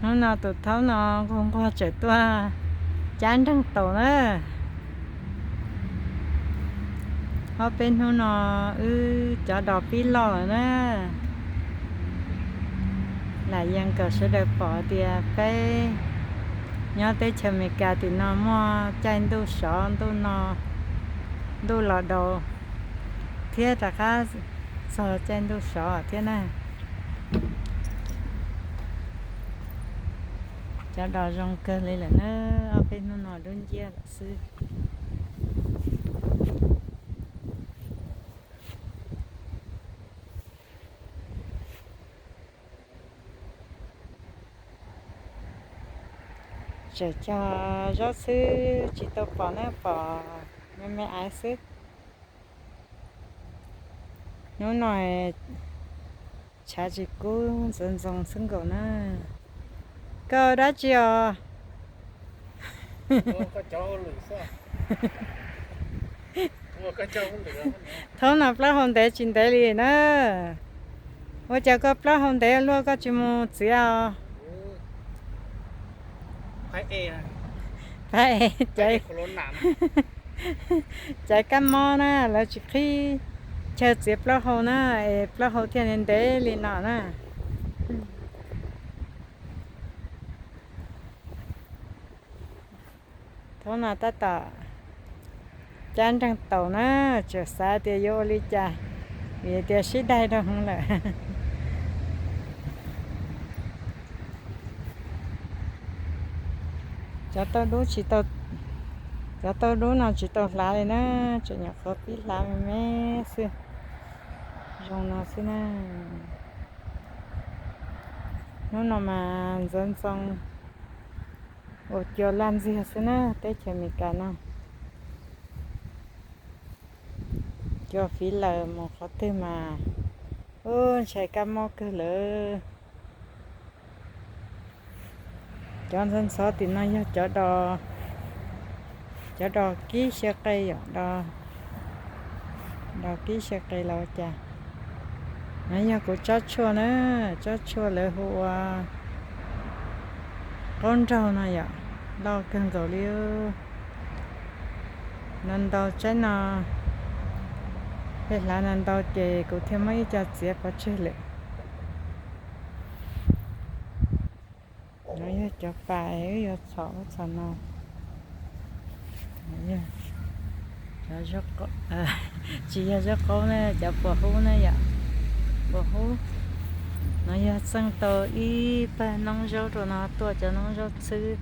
Hnub no tus thaub no nquag nquag tseem tuaj cab nreeg taus na. Ob peb hnub no wb cov dos pib loj lawm na. Lam yees kom sawv daws pom tias peb nyob teb chaws Amelikas tim no muaj caij ntuj sov ntuj no, ntuj los daus thiab rov qab txog caij ntuj sov thiab na. Cov dos zoo kawg li lawm na, ob peb hnub no dub nciab lawm xwb. Tseem cog zaub xwb tsis tau pom na, pom me me aiv xwb. Hnub no tshav tsis kub ntxoov ntxoo xwb nkaus na. Koj dab tsi os? Thaum no plaub hau ntev tsis ntev li na. Ua cas koj plaub hau ntev luaj koj tsis mus txiav os? Pab es, caiv kab mob na, lawv tsis qhib chaw txiav plaub hau na, es plaub hau thiaj ntev li no na. Thaum no tab tom cab nreeg taus na, tseem xav tias yuav ua li cas, vim tias sib daig rau hwv lawm. Cov tauj dub tsis tau, cov tauj dub no tsis tau hlav li na, tseem nyuam qhuav pib hlav me me xwb. Zoo no xwb na. Hnub no mas ntxoov ntxoo ua cua laj ntxiag xwb na, teb chaws Amelikas no. Cua fiv lawm mus qhov twg mas ub ntshai kab mob kawg lawm. Cov ntxhov ntxhov tim no yog cov, cov dos kib xyaw qe yom, dos kib xyaw qe los ua cas. No yog kuv tsob tshuaj na, tsob tshuaj lawv hu ua qaub nraug no yom, loj kawg nkaus li. No ntau tsaib no, peb hlav no ntau ces kuv thiaj muab ib co txiav pov tseg lawm. No yog cov pas wb yuav txhom ub txhom no. Tsis yog zaub qaub na, cov puas hub na yom, puas hub. No yog txeej tau ib pawg noob zaub rau no tuaj cov noob zaub txhwb.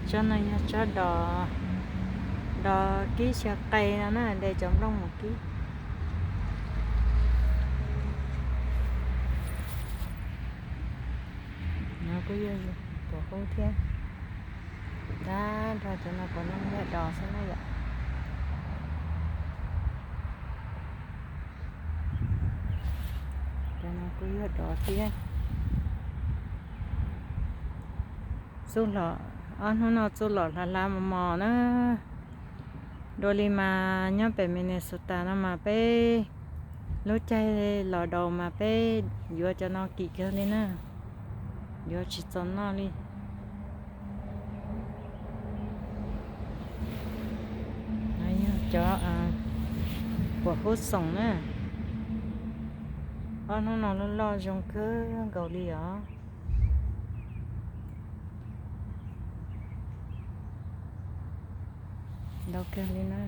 Tsob no yog tsob dos, dos kib xyaw qe no na, de cov nplooj mus kib. No kuj yog puas hub thiab. Tag nrho cov no puav leej yog dos xwb na yom. Cov no kuj yog dos thiab. Txuj lom, ob hnub no txuj lom hlav hlav mos mos na. Dua li mas nyob pem Minnesota no mas peb lub caij los daus mas peb yuav cov no kim kawg li na, yuav tsis txaus noj li. No yog cov puas hub xoom na, ob hnub no loj loj zoo kawg nkaus li os. Ntau kawg li na.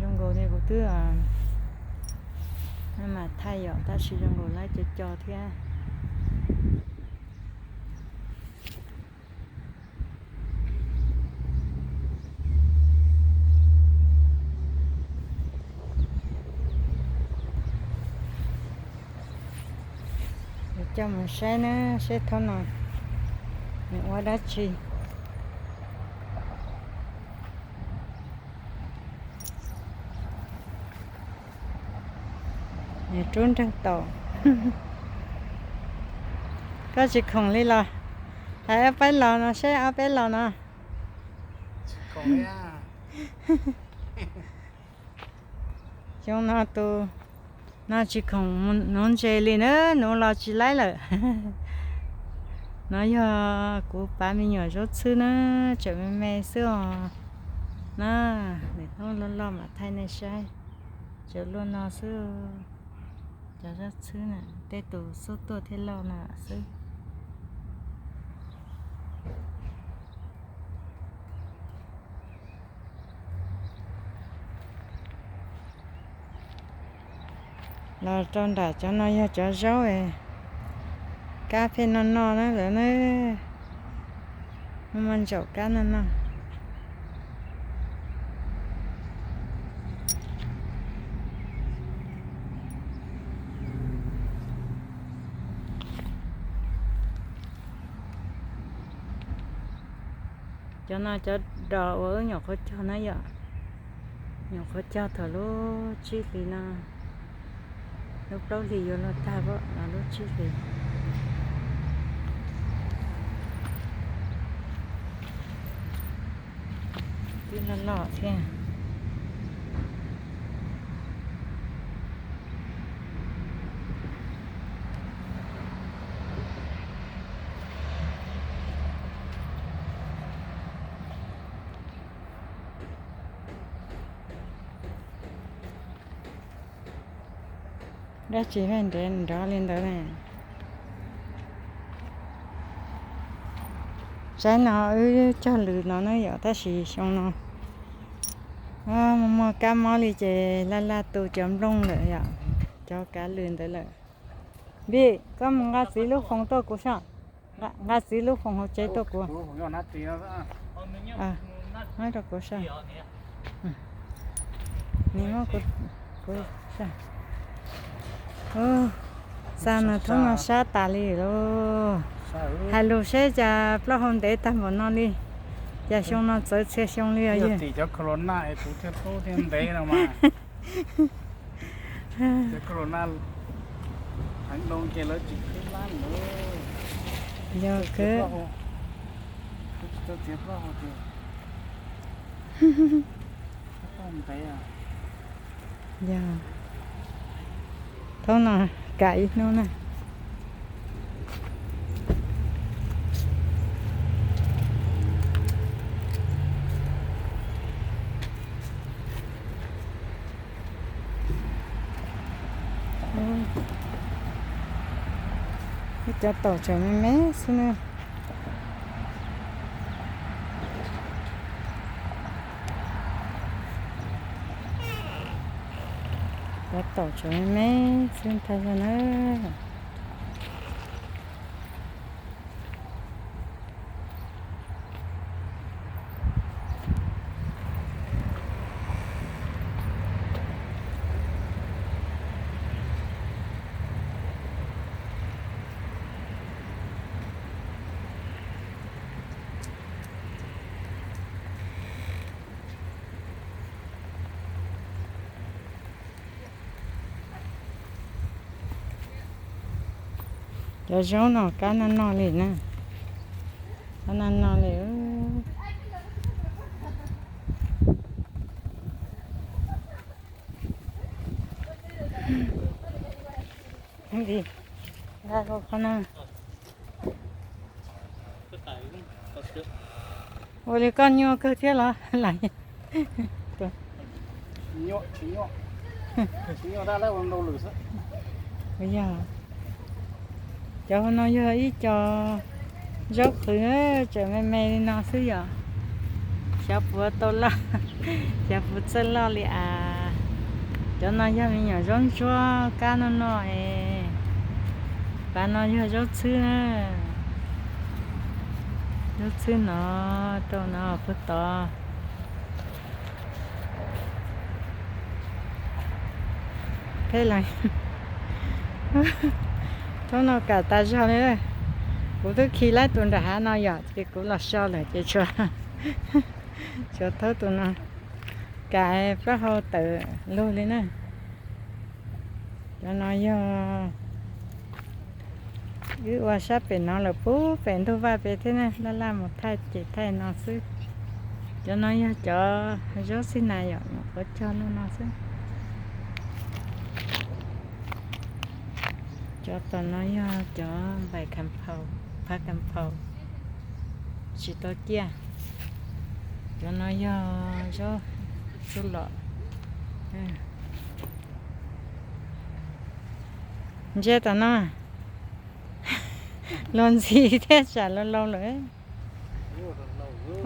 Zoo nkaus li kuv twb mam thaij yom, tab sis zoo nkaus lawv co co thiab. Coj mus saib na, saib thaum no nws ua dab tsi. Rub nreeg taus. Koj tsis khoom li los? Hais ob peb los no seb, ob peb los no. Xyoo no tus no tsis khoom nuv ntses li na, nuv los tsis laib lawm. No yog kuv pav me nyuam zaub txhwb na, tseem me me xwb os. Na, lwm hnub loj loj mam thaij nej saib. Tseem luaj no xwb, cov zaub txhwb na, tej tus xub tuaj thiaj loj no xwb. Los rau nram cov no yog cov zaub, kab pheej noj noj na lawm na. Muaj muaj ntsaum kab noj noj. Cov no cov dos uas wb nyuam qhuav cog na yom. Nyuam qhuav cog thaum lub tsib hlis no, lub plaub hlis yuav luag tag pom los lub tsib hlis. Twb loj loj thiab. Dab tsi nrov nrov li ntawd na? Tsaib no wb cog lws no na yom, tab sis xyoo no muaj muaj kab mob li ces laj laj tu cov nplooj lawm yom, cov kav lws ntawd lawm. Npij, koj mus nqa txiv lub foos tuaj kuv saib. Nqa txiv lub foos hauv tsev tuaj kuv. Muab rau kuv saib. Nws muab kuv saib. Xa no thoob no sab tas li lauj. Hais lus seb cas plaub hau ntev tag npaum no li. Cas xyoo no txawv txhia xyoo li os yog. Yog kwv. Yog, thaum no kam ib hnub na. Cov taum tseem me me xwb na. Cov taum tseem me me xwb ntag na. Cov zaub no kab noj noj li na. Kab noj noj li. Ua li koj nyuaj kawg thiab los? Yog, cov no yog ib co zaub qhwv, tseem me me li no xwb yom. Xyov puas tau loj, xyov puas txawj loj li as. Cov no yog me nyuam zaub ntsuab kab noj noj es. Pas no yog zaub txhwb na. Zaub txhwb no rau no puag tod. Peb los, thaum no kam tas zog li. Kuv twb khi lawm tus nram hav no yom, ces kuv los so lawm ces tshuav, tshuav thaum tus no kam plaub hau tawm lug li na. Cov no yog wb ua sab pem no lawm, pub pem ntug vaj pem thiab ne, laj laj mus thaij ces thaij no xwb. Cov no yog cov zaub xib nas yom, nyuam qhuav cog loj no xwb. Cov tom no yog cov npaim kas phaus, phab kas phaus, tsis tau ciaj. Cov no yog zaub tsuj lom. Ntsia tom no, los ntxhi thiab, tsam los laus lawm.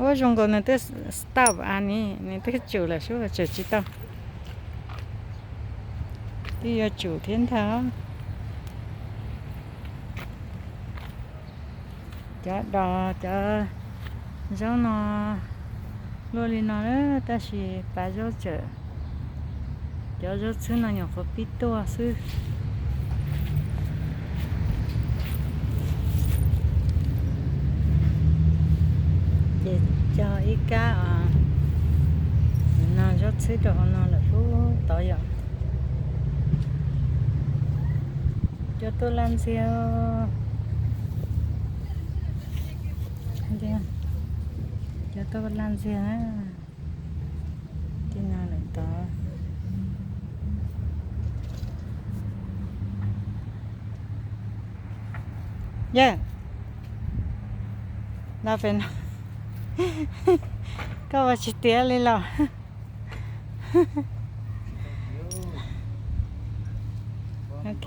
Ua zoo nkaus nws twb stop a ni, nws twb tsum lawm sub, tsum tsis tau. Twb yuav tsum thiab ntag. Cov dos cov zaub no luaj li no, tab sis pav zaub tsawm, cov zaub txhwb no nyuam qhuav pib tuaj xwb. Ces cog ib kab os, no zaub txhwb rau hauv no lawm pub tod yom. Cov tuaj laj ntxiag, cov tuaj laj ntxiag na. Tej no lawm tod. Yawg, los pem no, koj ua tsis tiav li los? Ok,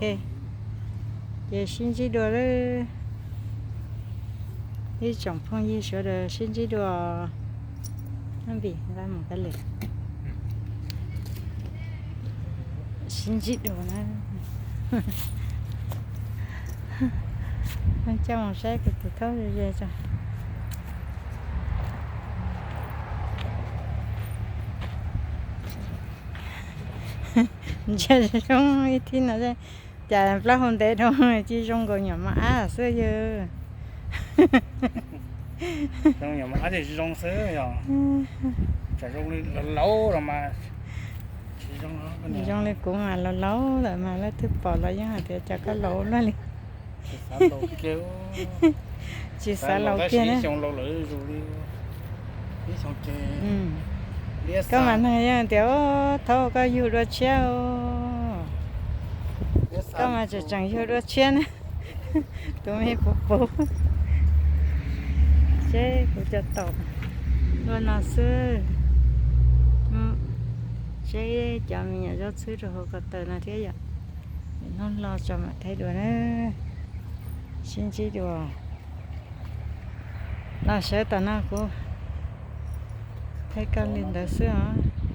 ces sib ntsib dua lawm. Ib tsoom phooj ywg sawv daws sib ntsib dua. Vim mus ka li sib ntsib dua na. Coj mus saib kuv tus thaub ze ze tso. Ntsia zoo ib thib no, cas plaub hau ntev dhau, tsis zoo nkaus nyuam mos ab xwb yawg. Zoo nyuam mos ab ces tsis zoo xwb yog. Tsam zoo li laus laus los mas tsis zoo. Zoo li kuv mas laus laus lawm mas leej twg pom los yeej hais tias cas koj laus luaj li. Tsis xav laus kiag na. Koj mas neeg yeej tias, thaub koj yug dua tshiab. Koj mas tseem tseem yug dua tshiab na. Tus me puv puv. Seb kuv cov taum luaj no xwb. Seb cov me nyuam zaub txhwb rau hauv ko taw no thiab yom. Hnub lo tso mam thaij dua na. Sib ntsib dua. Los sawv tom no kuv thaij koj li ntawd xwb os.